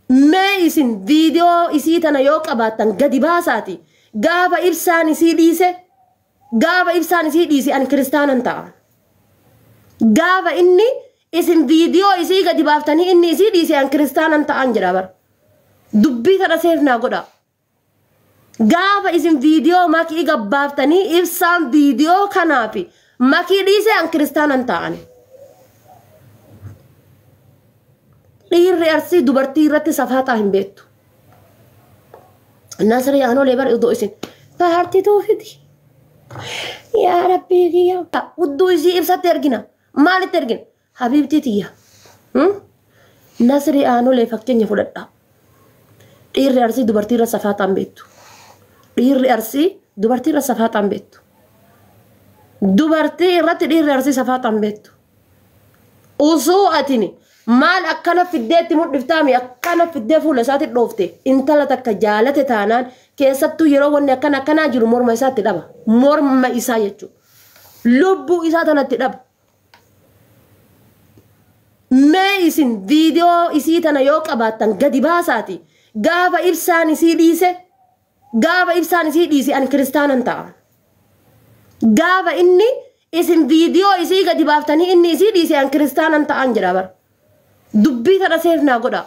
Mee isin viidiyoo isii tana yoo qabaattan gadi baasaati. Gaafa ibsaan isii dhiise, gaafa ibsaan isii dhiise ani kiristaanan ta'a. Gaafa inni isin viidiyoo isii gadi baaftanii inni isii dhiise an kiristaanan ta'an jedha bara. Dubbii tana seef naa godha. Gaafa isin viidiyoo makii gabbaaftanii ibsaan viidiyoo kanaafi makii dhiise an kiristaanan ta'an. Dhiirri Arsii dubartii irratti safaaxaa hin beektu. Nasrii aanolee bara iddoo isin paartituu fidi. Yaa Rabbii kiyya. Hudduu isii ibsatti ergina. Maalitti ergina? Habiibtii tiyya. Nasrii aanolee fakkeenya fudhadhaa. Dhiirri Arsii dubartii irra safaaxaa hin beektu. Dhiirri Arsii dubartii irra safaaxaa hin beektu. Dubartii irratti dhiirri Arsii safaaxaa hin beektu. Usuu atini maal akkana fiddee itti mudhiftaami, akkana fiddee fuula isaatti dhoofte? Intala takka jaalate taanaan, keessattuu yeroo wanni akkana akkanaa jiru, morma isaatti dhaba. Morma isaa jechuudha. Lubbuu isaa tanatti dhaba. Mee isin viidiyoo isii tana yoo qabaattan gadi baasaati. Gaafa ibsaan isii dhiise, gaafa ibsaan isii dhiise ani kiristaanan ta'a. Gaafa inni isin viidiyoo isii gadi baaftanii inni isii dhiise an kiristaanan ta'an jedha bara. Dubbii tana seef naa godha.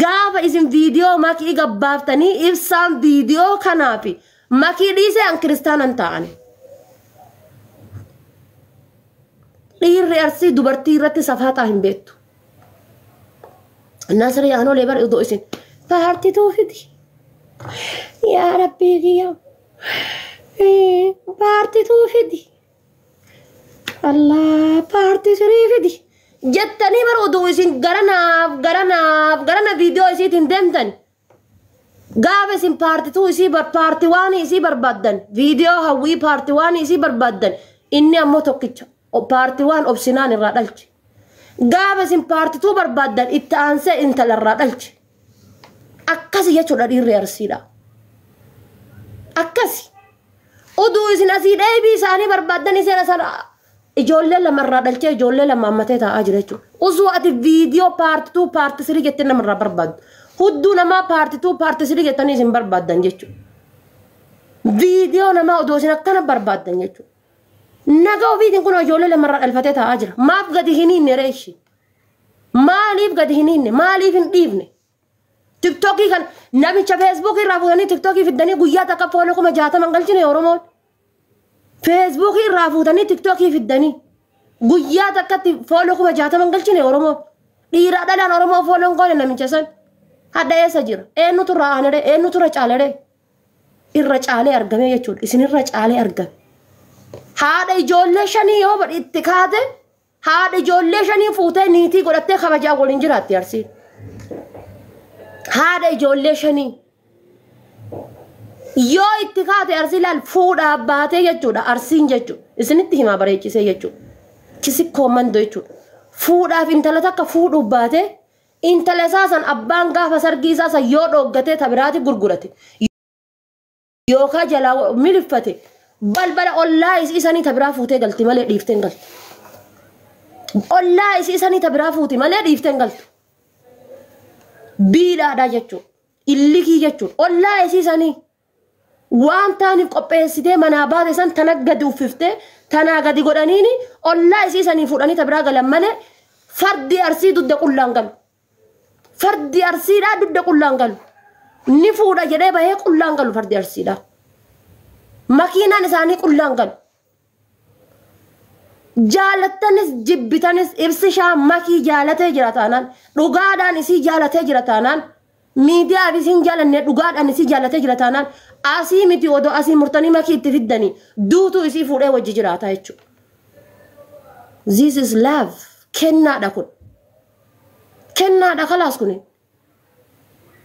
Gaafa isin viidiyoo makii gabbaaftanii ibsaan viidiyoo kanaafi makii dhiise an kiristaanan ta'an. Dhiirri Arsii dubartii irratti safaaxaa hin beektu. Nasrii aanolee bara iddoo isin paartituu fidi. Yaa Rabbii kiyya. Paartituu fidi. Allah, paartii sirii fidi. Jettanii bara oduu isin gara naaf gara naaf gara na viidiyoo isiitiin deemtan. Gaafa isin paartituu isii paartii waan isii barbaaddan, viidiyoo hawwii paartii waan isii barbaaddan, inni ammoo tokkicha paartii waan obsinaan irraa dhalche. Gaafa isin paartituu barbaaddan itti aansee intala irraa dhalche. Akkasi jechuudha dhiirri Arsiidha. Akkasi. Oduu isin asii dheebii isaanii barbaaddan iseen asana ijoollee lamarraa dhalchee ijoollee lama ammatee taa'aa jira jechuudha. Usuu ati viidiyoo part 2, part 3 jettee namarraa barbaaddu. Hudduu namaa part 2, part 3 jettanii isin barbaaddan jechuudha. Viidiyoo namaa odoo isin akkana barbaaddan jechuudha. Naga ofiitiin kun ijoollee lamarraa dhalfatee taa'aa jira. Maaf gadi hin hiinne reeshi? Maaliif gadi hin hiinne? Maaliif hin dhiifne? Tiktokii kan namicha Feesbuukii irraa fuutanii tiktokii fiddanii guyyaa takka follow 60,000 hin galchine Oromoon. Feesbuukii irraa fuutanii tiktokii fiddanii guyyaa takkatti follow 60,000 hin galchine Oromoon. Dhiiraa dhalaan Oromoo follow hin goone namicha san. Hadha eessa jira? Eenyutu irraa aanaree? Eenyutu irra caalaree? Irra caalee argame jechuudha. Isin irra caalee argame. Haadha ijoollee shanii yoo itti kaate, haadha ijoollee shanii fuutee niitii godhattee kabajaa waliin jiraatti Arsiin. Haadha ijoollee shanii. Yoo itti kaate Arsii laal fuudhaa baatee jechuudha Arsiin jechuudha. Isinitti himaa bareechisee jechuudha. Kisikkoo mandoo jechuudha. Fuudhaaf intala takka fuudhuuf baatee intala isaa san abbaan gaafa sargii isaa san yoo dhooggatee tabiraati gurgurate yookaan jalaa miliffate, balbala ollaa isii sanii tabiraa fuutee galti malee dhiiftee hin galtu. Ollaa isii sanii tabiraa fuuti malee dhiiftee hin galtu. Biidhaadhaa jechuudha. Illikii jechuudha. Ollaa isii sanii waan taaniif qopheessitee manaa baate san tana gadi uffiftee tanaa gadi godhaniini ollaa isii sanii fuudhanii tabiraa galan malee fardi Arsii dugda qullaan galu. Fardi Arsiidhaa dugda qullaan galu. Ni fuudha jedhee bahee qullaan galu fardi Arsiidhaa. Makiinaan isaanii qullaan galu. Jaalattanis jibbitanis ibsishaa makii jaalatee jira taanaan, dhugaadhaan isii jaalatee jira taanaan, miidiyaaf isiin jaalanne, dhugaadhaan isii jaalatee jira taanaan, asii miti odoo asii murtanii makii itti fiddanii duutuu isii fuudhee wajji jiraata jechuudha. This is love. Kennaadha kun. Kennaadha kalaas kun.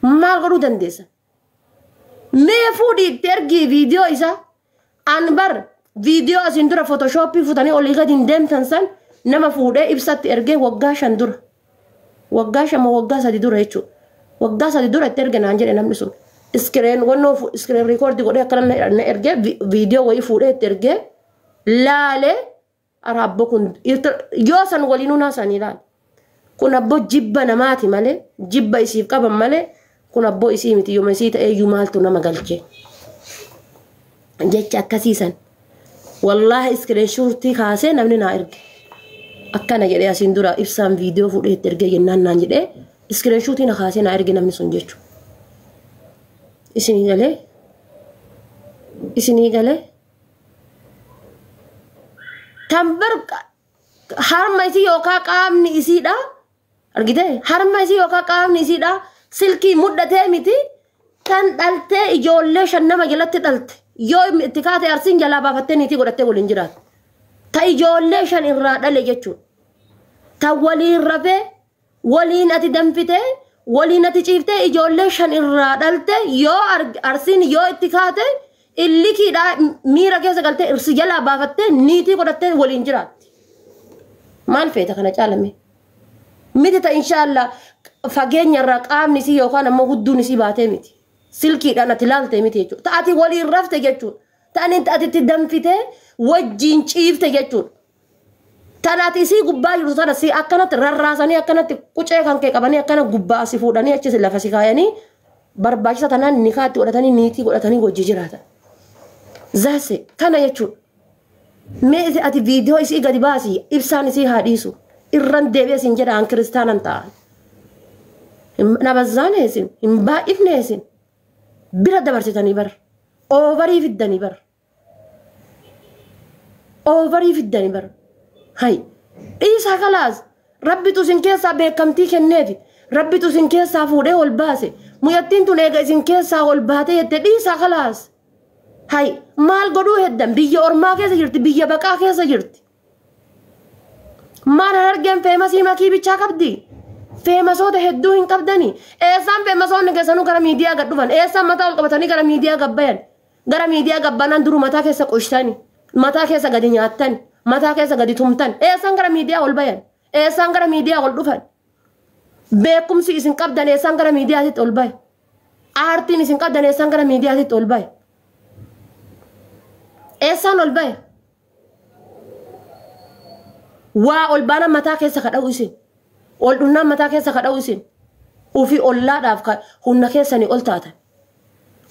Maal godhuu dandeessa? Mee fuudhii itti ergii viidiyoo isaa. An bar viidiyoo asiin dura Photoshopii fuutanii olii gadi hin deemtan san nama fuudhee ibsatti ergee waggaa 5 dura. Waggaa 5 moo waggaa 3 dura jechuudha. Waggaa 3 dura itti erge naan jedhe namni sun. Screen wannoo screen record godhee akkana na ergee, viidiyoo wayii fuudhee itti ergee laalee araabbo kun yoo san waliinuu naasanii ilaale. Kun abboo jibba namaati malee jibba isiif qaban malee kun abboo isii miti yooma isii ta'eeyyuu maaltu nama galche. Jecha akkasiisan. Wallaahi iskiriinshuutii kaasee namni naa erge. Akkana jedhee asiin dura ibsaan viidiyoo fuudhee itti ergee jennaan naan jedhee iskiriinshuutii na kaasee naa erge namni sun jechuudha. Isinii galee? Isinii galee? Tan bar harma isii yookaan qaamni isiidha. Argitee? Harma isii yookaan qaamni isiidha. Silkii mudhatee miti. Tan dhaltee ijoollee 5 nama jalatti dhalte. Yoo itti kaate arsiin jalaa baafattee niitii godhattee waliin jiraatu. Ta ijoollee 5 irraa dhale jechuudha. Ta waliin rafee, waliin ati danfitee, waliin ati ciiftee ijoollee 5 irraa dhalte yoo arsiin yoo itti kaate illikiidha miira keessa galtee irsi jalaa baafattee niitii godhattee waliin jiraatti. Maal feeta kana caalame? Miti ta inshaallah fageenya irraa qaamni isii yookaan ammoo hudduun isii baatee miti. Silkiidhaan ati laaltee miti jechuudha. Ta ati waliin rafte jechuudha. Ta ati itti danfitee wajjiin ciifte jechuudha. Tan ati isii gubbaa jirtu tana si akkanatti rarraasanii akkanatti qucee kan kee qabanii akkana gubbaa si fuudhanii achi lafa si kaayanii barbaachisa tanaan nikaatti godhatanii niitii godhatanii wajji jiraatan. Zaase kana jechuudha. Mee ati viidiyoo isii gadi baasii ibsaan isii haa dhiisu. Irran deebi'ee isin jedha an kiristaanan ta'a. Nabazzaane isin hin baay'ifne isin. Bira dabarsitanii bar. Oovarii fiddanii bar. Oovarii fiddanii bar. Hay. Dhiisaa kalaas. Rabbitu isin keessaa beekamtii kenneefi. Rabbitu isin keessaa fuudhee ol baase. Muyyattiin tun eega isin keessaa ol baatee jette dhiisaa kalaas. Hay. Maal godhuu heddan biyya ormaa keessa jirti biyya baqaa keessa jirti. Maal harargeen feemasii makii bichaa qabdi? Feemasoota hedduu hin qabdani. Eessaan feemasoonni keessanuu gara miidiyaa gad dhufan? Eessaan mataa ol qabatanii gara miidiyaa gabbayan? Gara miidiyaa gabbanaan duruu mataa keessa qushtani. Mataa keessa gadi nyaattan. Mataa keessa gadi tumtan. Eessaan gara miidiyaa ol bayan? Eessaan gara miidiyaa ol dhufan? Beekumsi isin qabdan eessaan gara miidiyaatitti ol baye? Aartiin isin qabdan eessaan gara miidiyaatitti ol baye? Eessaan ol baye? Waa ol baanaan mataa keessa kadha'u isin. Ol dhunnaan mataa keessa kadha'u isin. Ofii ollaadhaaf humna keessanii ol taatan.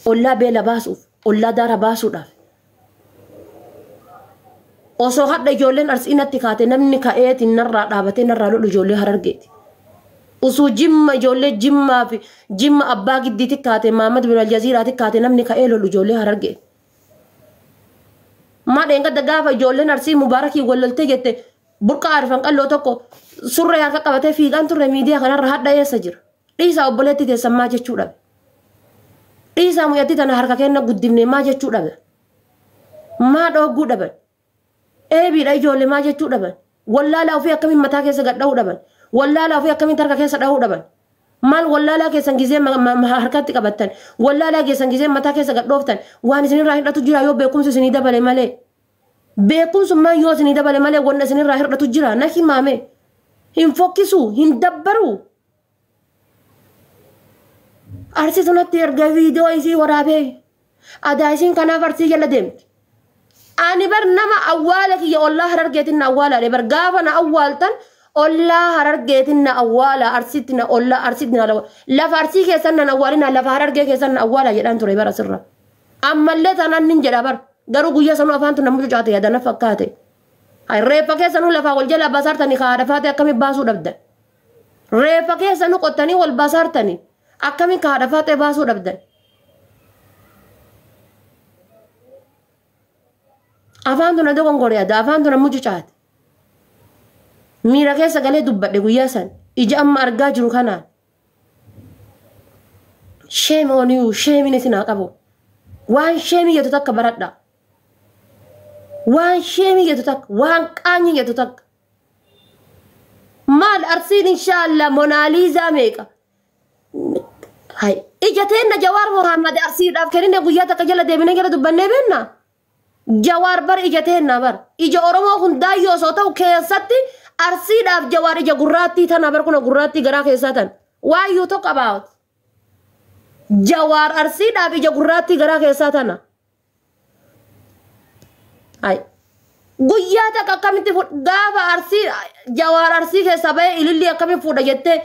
Ollaa beela baasuuf, ollaa daara baasuudhaaf. Osoo hadha ijoolleen arsii natti kaate namni ka'eetiin narraa dhaabatee narraa lolu ijoollee harargeeti. Usuu jimma ijoollee jimmaa fi jimma abbaa giddiitti kaate Maamad bin Aljaziiraatti kaate namni ka'ee lolu ijoollee harargeeti. Maa dheengadda gaafa ijoolleen arsii mubaarakii walloltee jette burqaa arfan qalloo tokko surree harka qabatee fiigaan turre miidiyaa kanarra hadha eessa jira? Dhiisaa obboleetti teessan maa jechuu dhabe? Dhiisaa muyyatti tana harka kenna guddifne maa jechuu dhabe? Maa dhooguu dhaban? Eebiidha ijoollee maa jechuu dhaban? Wallaalaa ofii akkamiin mataa keessa gad dha'uu dhaban? Wallaalaa ofii akkamiin harka keessa dha'uu dhaban? Maal wallaalaa keessan gizee harkatti qabattan? Wallaalaa keessan gizee mataa keessa gad dhooftan? Waan isinirraa hir'atu jira yoo beekumsi isinii dabale malee. Beekumsummaan yoo isinii dabale malee wanna isinirraa hir'atu jira na himaame. Hin fokkisu, hin dabbaru. Arsii sunatti erga viidiyoo isii waraabee. Adaa isiin kanaaf arsii jala deemti. Ani bar nama awwaala kiyya ollaa harargeetiin na awwaalaadhe bar gaafa na awwaaltan ollaa harargeetiin na awwaala arsiitti na ollaa arsiitti na lafa arsii keessan na awwaalina lafa harargee keessan na awwaala jedhaan ture bara sirra. Ammallee tanaan nin jedha bar garuu guyyaa sanuu afaantu nama cucaate yaadana fakkaate. Reeffa keessanuu lafaa wal jala basaartanii haadha faate akkamiin baasuu dhabdan. Reeffa keessanuu qottanii wal basaartanii akkamiin haadha faate baasuu dhabdan. Afaan tuna dogongore yaada afaan tuna mucucaate. Miira keessa galee dubbadhe guyyaa san ija amma argaa jiru kanaan. Shame on you, shame isin haa qabu. Waan sheemii jettu takka baradha. Waan sheemii jettu takka, waan qaanyii jettu takka. Maal arsiin inshaallah Monaaliizaa meeqa? Hay ija teenna Jawaar Mohaammed arsiidhaaf kennine guyyaa takka jala deebinee jala dubbannee beennaa? Jawaar bar ija teenna bar ija Oromoo hundaayyoo osoo ta'u keessatti arsiidhaaf Jawaar ija gurraattii tana bar kuna gurraattii garaa keessaa tan. Why you talk about? Jawaar arsiidhaaf ija gurraattii garaa keessaa tana. Hay. Guyyaa takka akkamitti gaafa Arsii Jawaar Arsii keessa bahee ilillii akkamitti fuudha jettee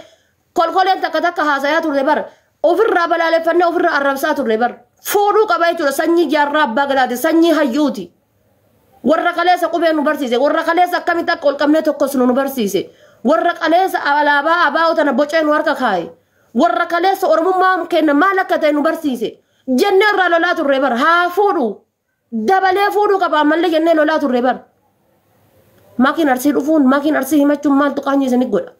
kolkoleen takka takka haasayaa turre bara. Ofirraa balaaleffannee ofirraa arrabsaa turre bara. Fuudhuu qaba jechuudha sanyii jaarraa abbaa gadaati sanyii hayyuuti. Warra kaleessa qubee nu barsiise warra kaleessa akkamitti akka ol qabnee tokkos nu barsiise warra kaleessa alaabaa abaa'oo tana bocee nu harka kaaye warra kaleessa oromummaa kenna maal akka ta'e nu barsiise jennee irraa lolaa turre bara haa fuudhu dabalee fuudhuu qaba ammallee jennee lolaa turre bara. Makiin Arsii dhufuun makiin Arsii himachuun maaltu qaanyii isinit godha?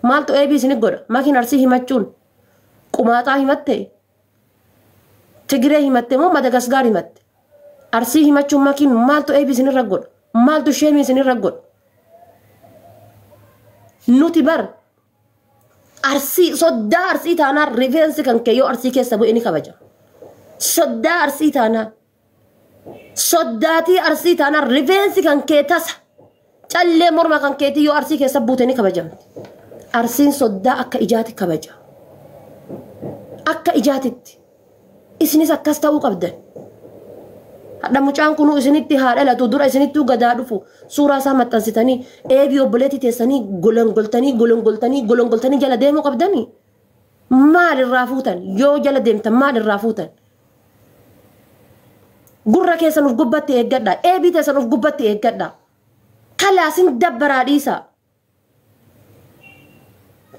Maaltu eebii isinit godha? Makiin Arsii himachuun qumaaxaa himatte Tigiree himatte moo Madagasgaar himatte? Arsii himachuun makiin maaltu eebii isinirra godha? Maaltu sheemii isinirra godha? Nuti bar Arsii soddaa Arsii taanaan rifeensi kan kee yoo Arsii keessa bu'e ni kabaja. Soddaa Arsii taanaan soddaatii Arsii taanaan rifeensi kan kee tasa callee morma kan keetii yoo Arsii keessa buute ni kabajamti. Arsiin soddaa akka ijaati kabaja. Akka ijaatitti. Isinis akkas ta'uu qabdan. Hadha mucaan kunuu isinitti haa dhalatu dura isinittuu gadaa dhufu suuraa isaa maxxansitanii eebii obboleettii teessanii golongoltanii golongoltanii golongoltanii jala deemuu qabdanii. Maal irraa fuutan yoo jala deemtan maal irraa fuutan? Gurra keessan of gubbatti eeggadha. Eebii teessan of gubbatti eeggadha. Kalaasin dabbaraa dhiisaa.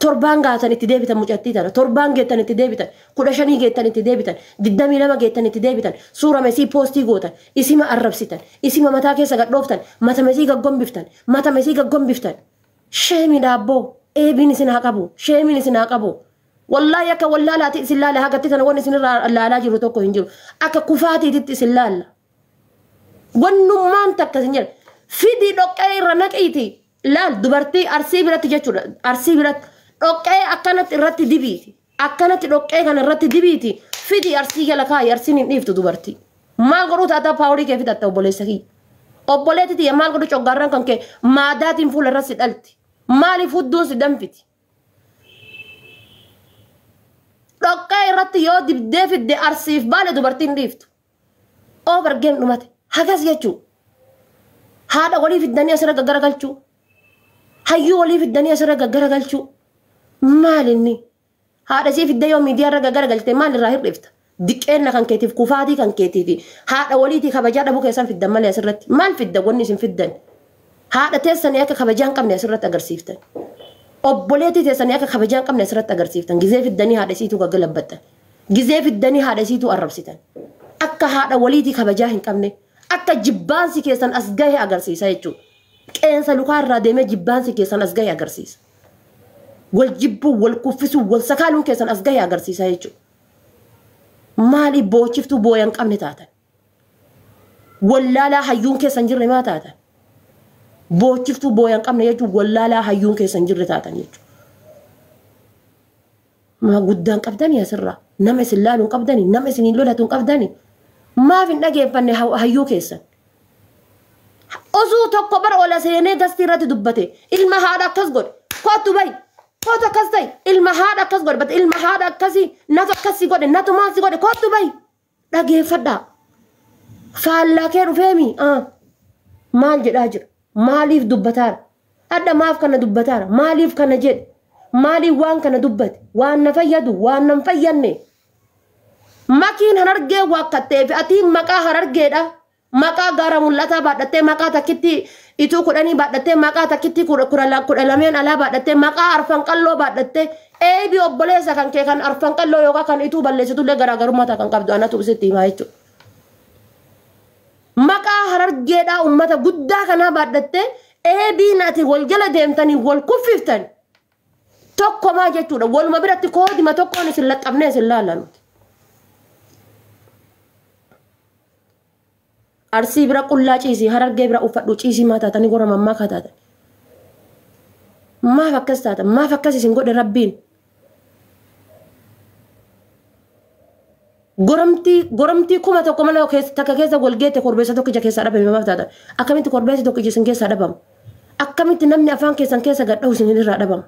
Torbaan gaatan itti deebitan mucattii tana. Torbaan geettan itti deebitan. 15 geettan itti deebitan. 22 geettan itti deebitan. Suura mesii poostii gootan. Isima arrabsitan. Isima mataa keessa gadhooftan. Mata mesii gaggombiftan. Mata mesii gaggombiftan. Sheemi daabboo. Eebiin isin haa qabu. Sheemiin isin haa qabu. Wallaahi akka wallaalaatti isin laala hagatti tana wanni isinirraa laalaa jiru tokko hin jiru. Akka kufaatiititti isin laalla. Wannummaan takka isin jedha. Fidii dhoqqee irra naqiiti. Laal dubartii Arsii biratti jechuudha. Arsii biratti dhoqqee akkanatti irratti dibiiti. Akkanatti dhoqqee kana irratti dibiiti. Fidii Arsii jala kaayi Arsiin hin dhiiftu dubartii. Maal godhuu taataa paaworii kee fitatta obboleessa kiyya. Obboleetti tiyya maal godhu coggaarraan kan kee maadaatiin fuula irra si dhalti. Maaliif hudduun si danfiti? Dhoqqee irratti yoo dibdee fidde Arsiif baale dubartiin dhiiftu. Over game dhumate. Hagas jechuu. Haadha walii fiddanii asirra gaggaragalchuu. Hayyuu walii fiddanii asirra gaggaragalchuu. Maal inni? Haadha sii fiddee yoo miidiyaa irra gaggaragalte maal irraa hir'ifta? Diqqeenna kan keetiif kufaatii kan keetiif haadha waliitii kabajaa dhabuu keessan fiddan malee asirratti. Maal fidda wanni isin fiddan? Haadha teessanii akka kabajaa hin qabne asirratti agarsiiftan. Obboleettii teessanii akka kabajaa hin qabne asirratti agarsiiftan. Gizee fiddanii haadha isiituu gaggalabbattan. Gizee fiddanii haadha isiituu arrabsitan. Akka haadha waliitii kabajaa hin qabne akka jibbaansi keessan as gahe agarsiisa jechuudha. Qeensa lukaa irraa deemee jibbaansi keessan as gahe agarsiisa. Wal jibbuu, wal kuffisuu, wal sakaaluun keessan as gahe agarsiisa jechuudha. Maaliif boochiftuu booya hin qabne taatan? Wallaalaa hayyuun keessan jirre maa taatan? Boochiftuu booya hin qabne jechuun wallaalaa hayyuun keessan jirre taatan jechuudha. Maa guddaan qabdanii asirraa? Nama isin laaluu hin qabdanii? Nama isin hin lolatu hin qabdanii? Maaf hin dhageeffanne hayyuu keessan? Osoo tokko bara ola seenee gastii irratti dubbate ilma haadha akkas godhe kootu bayi kootu akkas ta'i ilma haadha akkas godhe bate ilma haadha akkasii natu akkasii godhe natu maal si godhe kootu bayi dhageeffadhaa. Faallaa kee dhufeemi maal jedhaa jira maaliif dubbataara hadha maaf kana dubbataara maaliif kana jedhe maaliif waan kana dubbate waan na fayyadu waan na hin fayyadne. Makiin Harargee waakkattee fi atiin maqaa Harargeedha. Maqaa gaara mul'ataa baadhattee maqaa takkitti ituu 10 baadhattee maqaa takkitti 12 alaa baadhattee maqaa arfan qalloo baadhattee eebii obboleessa kan kee kan arfan qalloo yookaan kan ituu balleessitullee garaagarummaa kan qabdu anatu sitti himaa jechuudha. Maqaa Harargeedhaa uummata guddaa kanaa baadhattee eebiin ati wal jala deemtanii wal kuffiftan tokkomaa jechuudha. Waluma biratti koodima tokkoon isin laxxafnee isin laalla nuti. Arsii bira qullaa ciisii Harargee bira uffadhu ciisii maa taatanii gora mammaa kaa taatan. Maaf akkas taatan maaf akkas isin godhe rabbiin. Goromtii 1000 mana keessa takka keessa wal geette korbeessa tokkicha keessaa dhabame maaf taatan. Akkamitti korbeessi tokkichi isin keessaa dhabama? Akkamitti namni afaan keessan keessa gad dhahu isin irraa dhabama?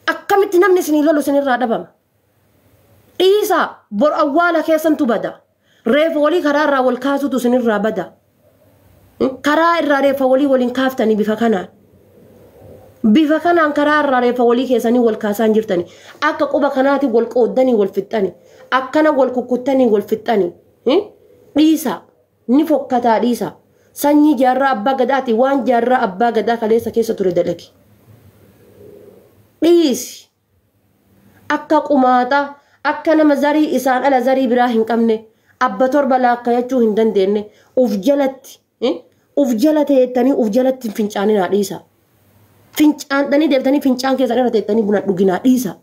Akkamitti namni isin lolu isin irraa dhabama? Dhiisaa bor awwaala keessantu bada. Reefu walii karaa irraa wal kaasutu isinirraa bada. Karaa irraa reeffa walii waliin kaaftanii bifa kanaan. Bifa kanaan karaa irraa reeffa walii keessanii wal kaasaan jirtani. Akka quba kanaati wal qooddanii wal fixxani. Akkana wal kukkuttanii wal fixxani. Dhiisa. Ni fokkataa dhiisa. Sanyii jaarraa abbaa gadaati waan jaarraa abbaa gadaa kaleessa keessa ture dalagi. Dhiisi. Akka qumaaxaa akka nama zarii isaan ala zarii biraa hin qabne abba torba laakkayachuu hin dandeenye uf jalatti uf jala teettanii uf jalatti fincaaninaa dhiisa. Fincaantanii deebitanii fincaan keessan irra teettanii buna dhuginaa dhiisa.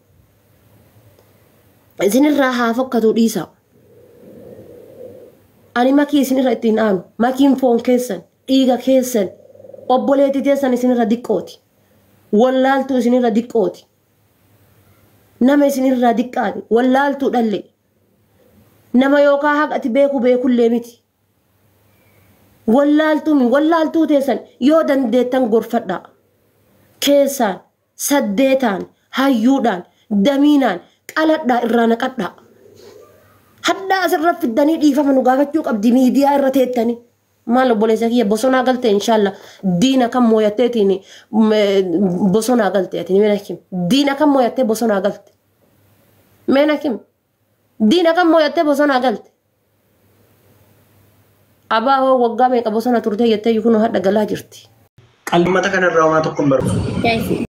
Isinirraa haa fokkatu dhiisa. Ani makii isinirra ittiin aanu makiin foon keessan dhiiga keessan obboleettii teessan isinirra diqqooti. Wallaaltuu isinirra diqqooti. Nama isinirraa diqqaati wallaaltuu dhalle. Nama yookaan haqati beeku beekullee miti. Wallaaltuu wallaaltuu teessan yoo dandeettan gorfadhaa. Keessaan saddeetaan hayyuudhaan damiinaan qaladhaa irraa naqadhaa. Haddaa asirra fiddanii dhiifama nu gaafachuu qabdi miidiyaa irra teettanii. Maal obboleessa kiyya bosonaa galte inshaalla diina kan mooyatteetiin bosonaa galte ati meena kim diina kan mooyattee bosonaa galte meena kim diina kan mooyattee bosonaa galte. Abaa hoo waggaa meeqa bosona turtee jettee kunoo hadha galaa jirti. Uummata kanarraa homaa tokko hin barbaadu.